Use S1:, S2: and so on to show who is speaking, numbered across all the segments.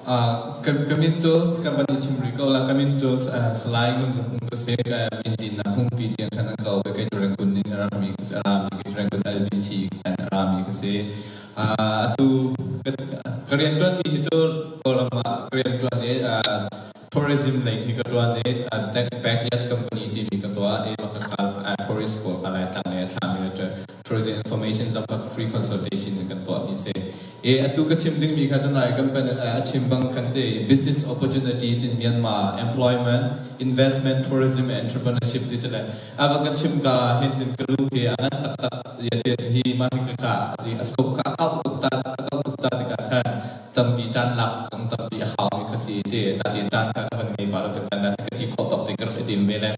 S1: Ka min cu kan van i chim rih ko la. Ka min cu Salai Ngun Za Hung ka si. Ka min dinnak hungpi tiang khan an ko. Kei cu Rangoon in a rami ka si. A rami ka si. Rangoon LBC in a rami ka si. Atu ka rianṭuanmi hi cu Kawlram ah ka rianṭuan i tourism lei khi ka ṭuan i Backyard Company timi ka tuah i mah ka tourist pawl kha Laitlang lei a thlami ka tourism information zong kha free consultation in kan tuahmi si. E atu ka chim dingmi kha tunai kan pen a chim bang khan te business opportunities in Myanmar, employment, investment, tourism and entrepreneurship ti le ava kan chim ka hin cun ka lu ke a ngan taktak ya te hi ma hi ka ka a scope kha a kau tuk ta a kau tuk ta tikah khan tampi caan lak kong tampi a hau mi kha si te na tin caan kha ka van ngei pa lo te kan na ka si khawh tok te ka rak i tim ve le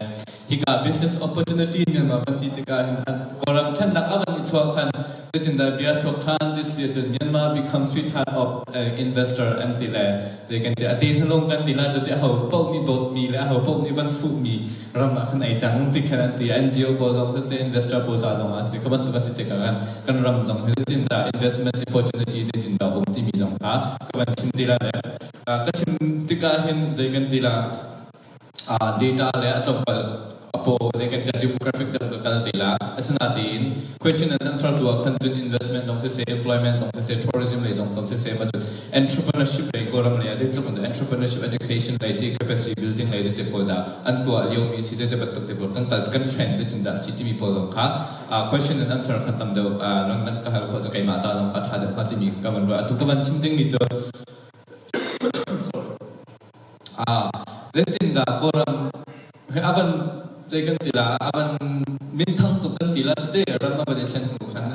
S1: hika business opportunity Myanmar van ti tikah hin Kawlram thennak a van i chuah khan Zeitindah bia chuak ṭhan ti si ahcun Myanmar become sweetheart of investor an ti le zei kan ti a te hnulung kan ti la cu ti aho paoh nih dawtmi le aho paoh nih van fuhmi ram ah khan ei cang ti khan an ti. NGO pawl zong siseh, investor pawl ca zong ah si kha bantuk a si tikah khan kan ram zong hi zeitindah investment opportunity zeitindah um timi zong kha ka van chim ti la le ka chim tikah hin zei kan ti la, data le a tlawmpal a paw zei kan demographic dang ka kal te la. Asinain question and answer tu ah khan cun investment zong siseh, employment zong siseh, tourism lei zong zong siseh, ma cun entrepreneurship lei Kawlram lei ah zeitluk in entrepreneurship education lei ti capacity building lei te pawl dah an tuah lio mi si, zei bantuk te pawl kan kal kan trend zeitin dah si timi pawl zong kha question and answer khan tam deuh nan ka hal khawh cu keimah ca zong kha tha deuh hnga timi ka van ruah. Atu ka van chim ding mi cu zeitindah Kawlram he a van zei kan ti la, a van minthang tuk kan ti la tete, ram a van i thlen hnu khan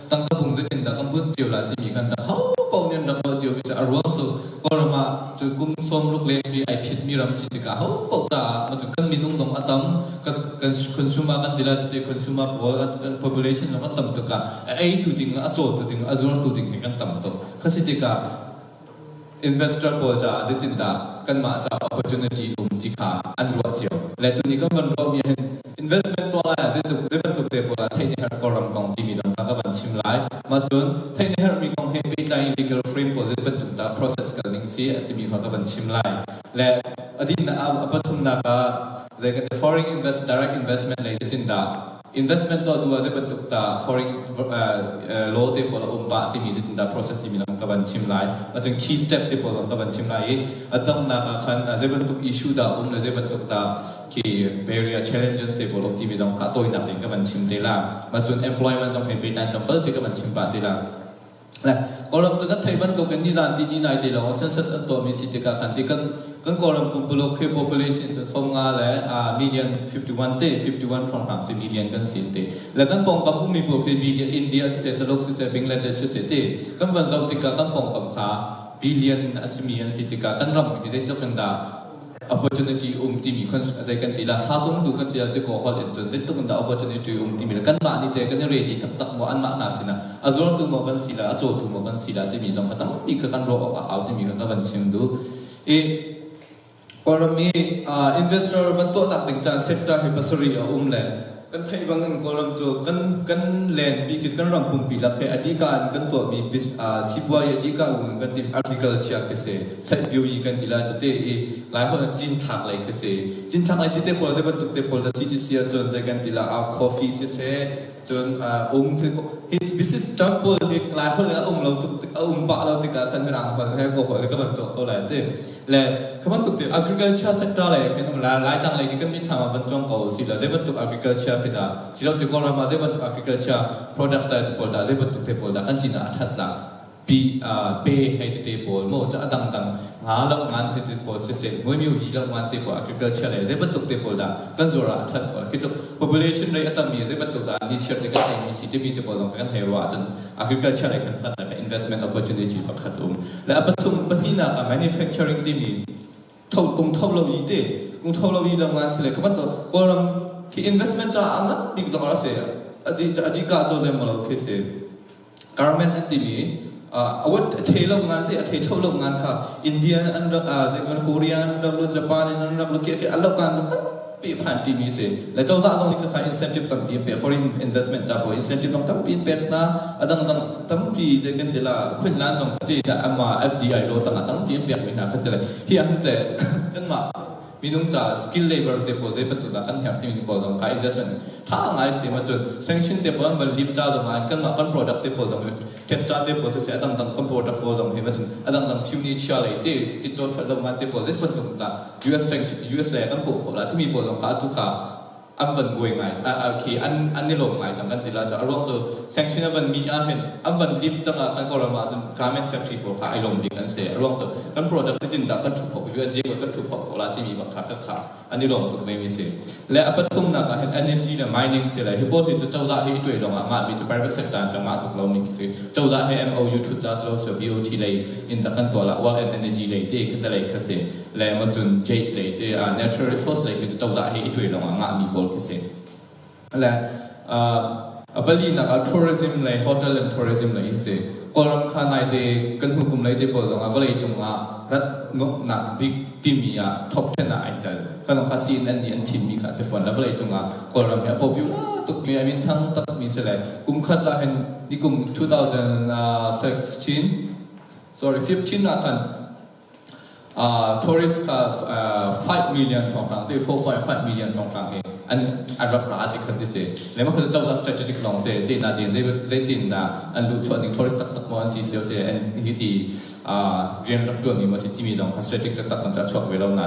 S1: tangka bung zeitindah kan bunh cio la timi khan rak ho paoh nih an rak ruah cio mi cu a ruang cu Kawlram ah cu kum 60 leng mi ai phit mi ram si tikah ho paoh caah ma cu kan minung zong a tam, kan consumer kan ti la tete, consumer pawl kan population zong a tam tikah a ei tu ding, a caw tu ding, a zuar tu ding he kan tam tuk kha si tikah investor pawl caah zeitindah kanmah caah opportunity um ti kha an ruah cio. Le tuni kan van ruahmi hin investment tuah lai ah zeitluk zei bantuk te pawl ah theih na herh Kawlram kong timi zong kha ka van chim lai. Mah cun theih na herhmi kong he pehtlai in legal frame pawl zei bantuk dah process kal ning si a timi kha ka van chim lai. Le a din a pathumnak ah zei kan ti, foreign invest direct investment lei zeitindah investment tuah duh ah zei bantuk dah foreign law te pawl a um pah timi, zeitindah process timi zong ka van chim lai. Acun key step te pawl zong ka van chim lai i a donghnak ah khan zei bantuk issue dah um le zei bantuk dah khi barrier challenges te pawl um timi zong kha tawinak in ka van chim te la. Macun employment zong he pehtlai tlawmpal te ka van chim pah te la. Kawlram cu kan theih bantuk in nizan ti ni nai te lawng census an tuahmi si tikah kan ti kan Kawlram pumpuluk khi population cu 50 le million 51 te 51 hrawnghrang si million kan si te le kan pawngkam ummi pawl khi billion, India siseh, Tuluk siseh, Bangladesh siseh te kan van zoh tikah kan pawngkam kha billion a simi an si tikah kan ram hi zeitluk in dah opportunity um timi khon zei kan ti la, satung tu kan ti la ci ko hol in cun zeitluk in dah opportunity um timi le kanmah nih te kan i ready taktak maw, anmah hna sinah a zuartu maw kan si la, a cawtu maw kan si la timi zong kha tampi kha kan ruah awk a hau timi kha ka van chim duh i Kawlram i investor van tuahnak ding caan sector hi pasarih a um le kan theih bang in Kawlram cu kan len bik in kan ram pumpi lak he adika in kan tuahmi sipuai adika in kan ti agriculture khi si, saihpioyi kan ti lai cu te i Lai holh in cinthlak lei khi si. Cinthlak lei ti te pawl te bantuk te pawl da si ti si ahcun zei kan ti la, coffee siseh, cun um hi business term pawl hi Lai holh in a um lo tuk, a um pah lo tikah khan Mirang holh he Kawl holh he ka van cawk ko lai ti le kha bantuk te agriculture sector lei khin um la. Laitlang lei khi kan mitthlam ah van cuang ko si la, zei bantuk agriculture khi dah si lo si, Kawlram ah zei bantuk agriculture product te pawl dah, zei bantuk te pawl dah kan cin ah a that la, pi pe hei tete pawl maw, ca a dangdang nga lo ngan hei te pawl siseh, muimiu hi lo ngan te pawl, agriculture le zei bantuk te pawl dah kan zuar ah a that khawh, khi tluk population rate a tammi zei bantuk dah ni chiat le kan ei mi si timi te pawl zong kan hei ruah ahcun agriculture le kan khat le investment opportunity pakhat um le a pathum pahnihnak ah manufacturing timi tho kung tho lo yi te kung tho lo yi lo ngan si le ka bantuk Kawlram khi investment ca a ngan bik zong a si adi adi ka cho zei mo lo khi si garment an timi awat a the lo ngan te a the cho lo ngan kha India an rak Korea an rak lo, Japan in an rak lo, ke ke an lo kan. tampi phan timi si. Le cozah zong nih kha incentive tampi an pek, foreign investment ca pawl incentive zong tampi an pek hna. A dangdang tampi je kan ti la Quinlan zong ti da ama FDI law tangah tampi an pek mi hna kha si le hi ah te kanmah minung ca skill labor te pawl zei bantuk dah kan herh timi pawl zong kha investment tha ngai si ma cun sanction te pawl an van lift ca zong ah kanmah kan product te pawl zong textile te pawl siseh a dangdang kan product pawl zong hi ma cun a dangdang furniture lei te titto that lo ngan te pawl zei bantuk dah US sanction US lei kan hmuh khawh la timi pawl zong kha atu kha an van buai ngai khi an i lawm ngai cang kan ti la cu a ruang cu sanction a van mi ah hin an van lift cang ah kan Kawlram ah cun garment factory pawl kha ai lawm bik an si. A ruang cu kan product tin dah kan thu khawh US kan thu khawh khawh la timi bak kha kha an i lawm tuk ve mi si. Le a pathumnak ah hin energy le mining si le hi pawl hi cu cozah hi i tuai lawng ah ngah mi si, private sector cu ngah tuk lo mi khi si. Cozah he MOU thut la lo so BOT lei in dak kan tuah la oil and energy lei te kha te lei kha si le ma cun jade lei te natural resource lei khi cu cozah he i tuai lawng ah ngah mi pawl khi si. Le a palinak ah tourism lei, hotel and tourism lei hi si. Kawlram kha naite kan hnu kum lei te pawl zong ah vawlei cung ah rat nuamhnak bik timi ah top 10 ah ai tel. Kan kha CNN nih an thimmi kha si fawn le vawlei cung ah Kawlram hi a popular tuk mi a min thang tak mi si le kum khat ah hin ni kum 2016, sorry, 15 ah khan tourist kha 5 million thawnghrang te, 4.5 million thawnghrang hi an rak ra ti khat ti si. Le mah kha cozah strategic lawng si te na tin zeitin dah an luh chuah ning, tourist taktak maw an si sio si an hi ti rian rak tuan mi maw si timi zong kha strategic taktak kan chuak ve lo. Na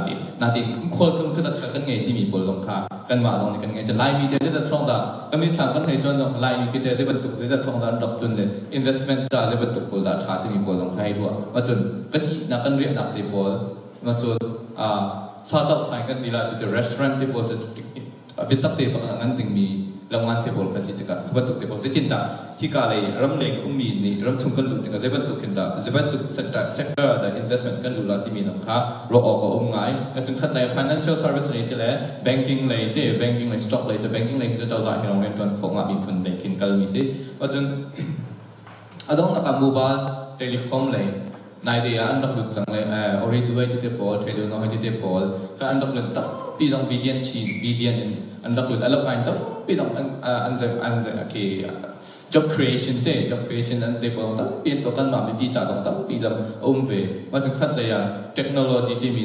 S1: tin khual tlung kha kha kan ngei timi pawl zong kha kanmah zong nih kan ngei. Laimi te zeizat thawng dah kan mithlam kan hei chuan zong Laimi khi te zei bantuk zeizat thawng dah an rak tlun le investment ca zei bantuk pawl dah ṭha timi pawl zong kha hei ruah. Macun kan ihnak kan riahnak te pawl, macun sa toh sai kan ti la cu ti restaurant te pawl biatak te bak ngan dingmi longan te pawl kha si tikah cu bantuk te pawl zeitindah hika lei ramleng ummi nih ramchung kan luh tikah zei bantuk khin dah, zei bantuk sector dah investment kan luh la timi zong kha ruah awk a um ngai. Cun khat lei financial service lei si le banking lei te, banking lei, stock lei si, banking lei cu cozah hi rong riantuan khawh ngah miphun lei khin kalmi si. Cun a donghnak ah mobile telecom lei naite ah an rak lut cang le Ooredoo ti te pawl, Telenor ti te pawl kha an rak lut tampi zong, billion chin billion in an rak lut. A lokain tampi zong an an an khi job creation te, job creation an te pawl tampi an tuah. Kanmah mipi ca zong tampi lam a um ve. Mah cu khat lei ah technology timi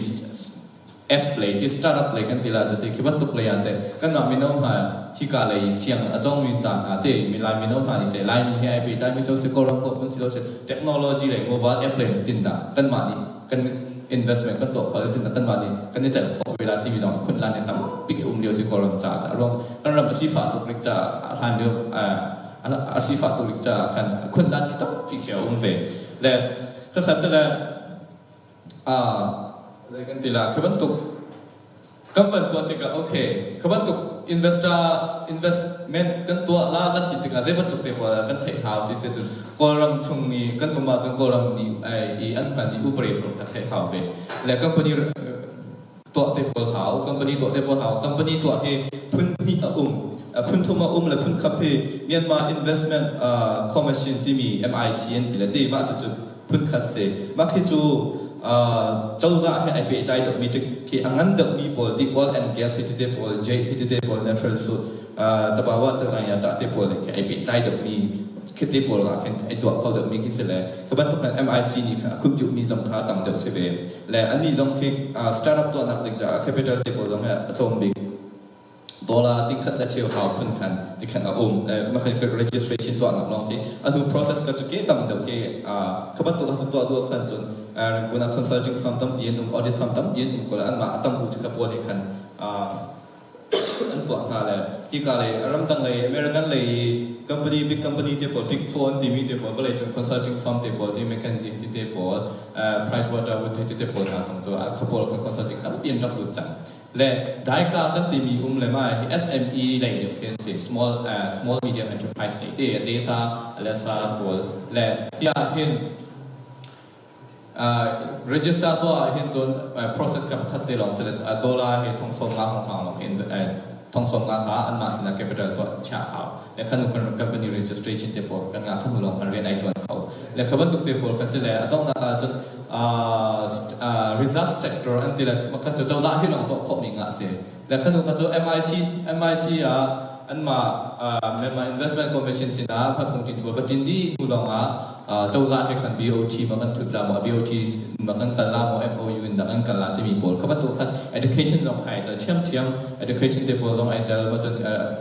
S1: app lei ti startup lei kan ti la ti khi bantuk lei ah te kanmah mino hna hika lei siang a cawngmi ca hna te mi Lai mino hna nih te Laimi he ai pehtlai mi so si, Kawlram ko phun si lo si, technology lei, mobile app lei tin dah kanmah nih kan investment kan tuah khawh, tin dah kanmah nih kan i tel khawh ve la timi zong khun lan tampi um lio si Kawlram ca ca ruang kan ram a sifah tuk rik ca hlan lio a sifah tuk rik ca kan khun lan khi tampi khi a um ve le khakhat se le zei kan ti la, khi bantuk kan van tuah tikah, okay, khi bantuk investor investment kan tuah la kan ti tikah zei bantuk te pawl kan theih hau ti si cun Kawlram chung i kan um ahcun Kawlram nih i an hman i upare pawl kha theih hau ve le company tuah te pawl hau, company tuah te pawl hau. Company tuah hi phun hnih a um, phun thum a um le phun khap hi Myanmar Investment Commission timi MIC an ti le ti mah cucu phun khat si. Mah khi cu cozah he ai pehtlai deuhmi khi a ngan deuhmi pawl ti oil and gas hi tete pawl, jade hi tete pawl, natural resource tabawa tazaya ta te pawl khi ai pehtlai deuhmi khi te pawl ah khin ai tuah kho deuhmi khi si le khi bantuk khan MIC nih khan a khupduhmi mi zong kha tam deuh si ve le annih zong khi startup tuahnak ding caah capital te pawl zong he a tlawm bik dollar ting khat le cheu hau phun khan ti khan a um. Ma khan registration tuahnak lawng si. A hnu process ka cu ke tam deuh ke kha bantuk han tuah duh khan cun kuna consulting firm tampi an um, audit firm tampi an um ko le anmah a tam u cu ka pawl he khan an tuah hna. Le hika lei ramdang lei American lei company, big company te pawl, big four an timi te pawl, vawlei cung consulting firm te pawl ti McKinsey ti te pawl, Pricewaterhouse ti te pawl hna zong cu kha pawl kha consulting tampi an rak lut cang. Le daika kan timi um le ma hi SME lei deuh khi an si, small medium enterprise lei te te sa le sa pawl. Le hi ah hin register tuah ah hin cun process ka pakhat te lawng si le dollar he thong 50 hong hang lawng in. Thong 90 kha anmah sinah capital tuah chiah hau. Le kha nu kan company registration te pawl kan ngah kha hnu lawng khan rian ai ṭuan kho. Le kha bantuk te pawl kha si le a donghnak ah cun reserve sector an ti le makhat cu cozah hi lawng tuah khawhmi ngah si. Le kha nu kha cu MIC MIC ah anmah Myanmar Investment Commission sinah hmaphung tin va ṭin dih hnu lawng ah cozah he khan BOT ma kan thut la maw BOT ma kan kal la maw MOU in dah kan kal la timi pawl kha bantuk khan education zong kha ai tel ṭhiamṭhiam. Education te pawl zong ai tel ma cun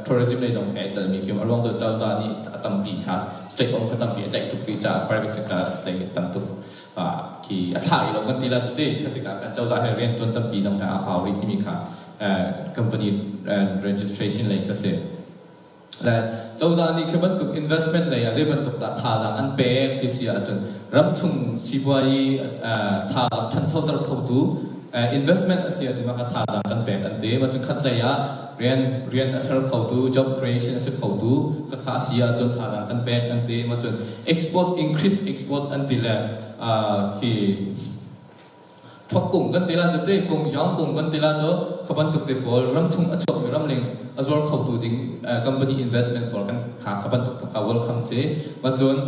S1: tourism lei zong kha ai tel mi khi a ruang cu cozah nih a tampi kha state owned kha tampi a tlaih tuk rih caah private sector lei tam tuk khi a thlah rih lo kan ti la tete kha tikah kan cozah he rian tuan tampi zong kha a hau rih timi kha company registration lei kha si. Le cozah nih khi bantuk investment lei ah zei bantuk dah thazaang an pek ti si ahcun ramchung sipuayi thazaang ṭhanchoter khotu investment a si ahcun mah kha thazaang kan pek an ti. Mah cun khat lei ah rian rian a ser khotu job creation a si khotu khakha a si ahcun thazaang kan pek an ti. Mah cun export increase export an ti le khi Thuak kung kan ti la cu te kung jong kung kan ti la cu kha bantuk te pawl ramchung a chuakmi ramling a zuar khotu ding company investment pawl kan kha kha bantuk kha welcome si. Ma cun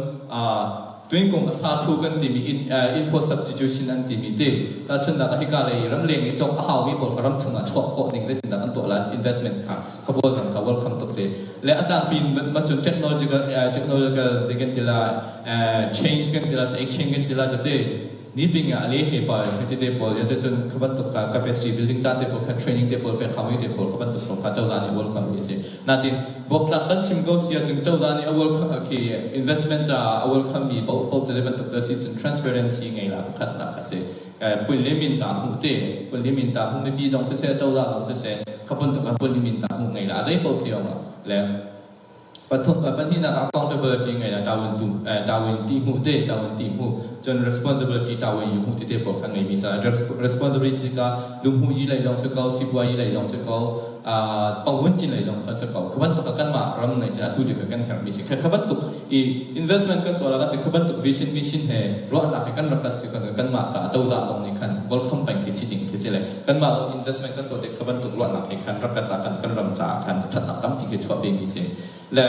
S1: tuingkung a sa thu kan timi in import substitution an timi te tahchunnak ah hika lei ramleng i cawk a haumi pawl kha ramchung ah chuah khawh ning zeitindah kan tuah lai investment kha kha pawl zong kha welcome tuk si. Le a tlangpi ma cun technological technological zei kan ti la change kan ti la exchange kan ti la te Niping ah le he pa hiti te pawl ya te cun kha bantuk ka capacity building ca te pawl kha training te pawl pek hau te pawl kha bantuk pawl kha cozah nih welcome mi si. Natin buaktlak kan chim ko si ahcun cozah nih a welcome khi investment ca a welcome mi paoh paoh te bantuk da si cun transparency ngei la pakhat nak kha si. Pun le min ta hmu te pun le min ta hmu mipi zong siseh cozah zong siseh kha bantuk ah pun le min ta hmu ngei la zei paoh si ong le Pathum, pahnihnak ah accountability ngei la tawin tu tawin ti hmuh te tawin ti hmuh cun responsibility tawin yu hmuh ti te pawl kha ngei mi sa responsibility ka lunghu yi lei zong si ko sipuai yi lei zong si ko pawun cin lei zong kha si ko kha bantuk kan mah ram nei atu lio kan herh mi si kha kha bantuk i investment kan tuah la kha bantuk vision mission he ruahnak he kan rak si kan kan mah ca cozah zong nih khan welcome peng khi si ding khi si le kan mah zong investment kan tuah tik kha bantuk ruahnak he khan rak kan kan kan ram caah khan ṭhatnak tampi khi chuah ve mi si le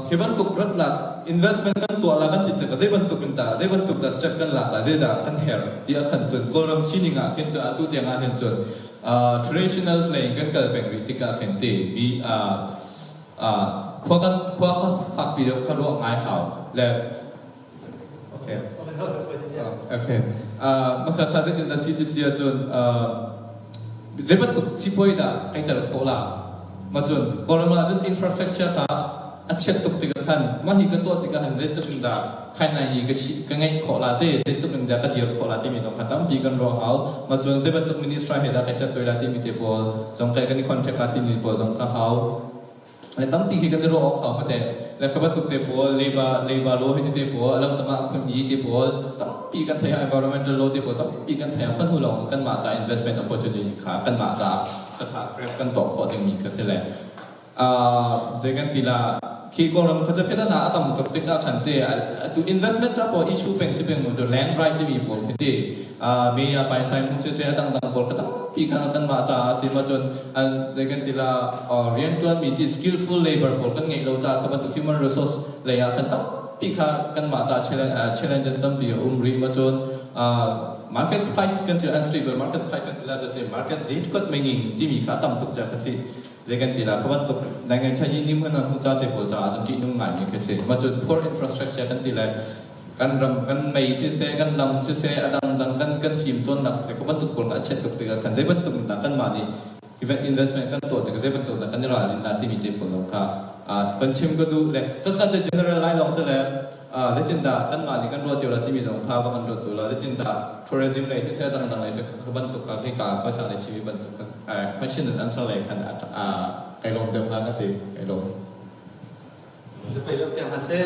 S1: khi bantuk ratnak investment kan tuah la kan ti tik zei bantuk in dah zei bantuk dah step kan lak la zei dah kan herh ti a khan cun Kawlram sining ah khin cun atu tiang ah hin cun traditional lei kan kal peng rih tikah khin te mi khua kan khua kha fakpi deuh kha ruah ngai hau le Okay. Okay. Maka kha zeitin dah si ti si ahcun zei bantuk sipuai dah kai tel khawh la? Ma cun Kawlram ah cun infrastructure kha a chiat tuk tikah khan mah hi ka tuah tikah han zeitluk in dah khai nai i ka si ka ngeih khawh la te zeitluk in dah ka dir khawh la timi zong kha tampi kan ruah hau. Ma cun zei bantuk minister he dah kai ser toi la timi te pawl zong kai kan i contact la timi pawl zong ka hau. Le tampi khi kan i ruah awk hau mate le kha bantuk te pawl leiba leiba law hi te pawl alo tama khun yi te pawl tampi kan thei environmental law te pawl tampi kan thei kan hu lawng kan mah ca investment opportunity kha kan mah ca ka kha grab kan tuah khawh ding mi kha si le zei kan ti la khi Kawlram kha cu na a tam tuk tikah khan te atu investment ca pawl issue peng si peng mu tu land right timi pawl khi te mi a paisai mu se se a dangdang pawl kha tampi kha kanmah caah a si ma cun an zei kan ti la riantuan mi ti skillful labor pawl kan ngeih lo caah kha bantuk human resource lei ah khan tampi kha kanmah caah challenges tampi a um rih ma cun market price kan ti unstable market price kan ti la te market zei kat menging timi kha tam tuk ca kha si zei kan ti la kha bantuk nangan cha yin nim hana hu cha te pawl caah cun ṭihnung ngai mi khi si ma cun poor infrastructure kan ti le kan ram kan mei siseh kan lam siseh a dangdang kan kan fim cawnnak siseh kha bantuk pawl kha a chiat tuk tikah khan zei bantuk in dah kanmah nih investment kan tuah tikah zei bantuk dah kan i ralrin dah timi te pawl zong kha kan chim ka duh le ka cu general lai lawng si le zeitindah kanmah nih kan ruah cio la timi zong kha va kan ruat tu la zeitindah tourism lei siseh dangdang lei siseh kha bantuk kha hika phaisa lei chimi bantuk kha question and answer lei khan kai lawm deuh hnga ka ti kai lawm.
S2: Zapei lo tiang hna seh.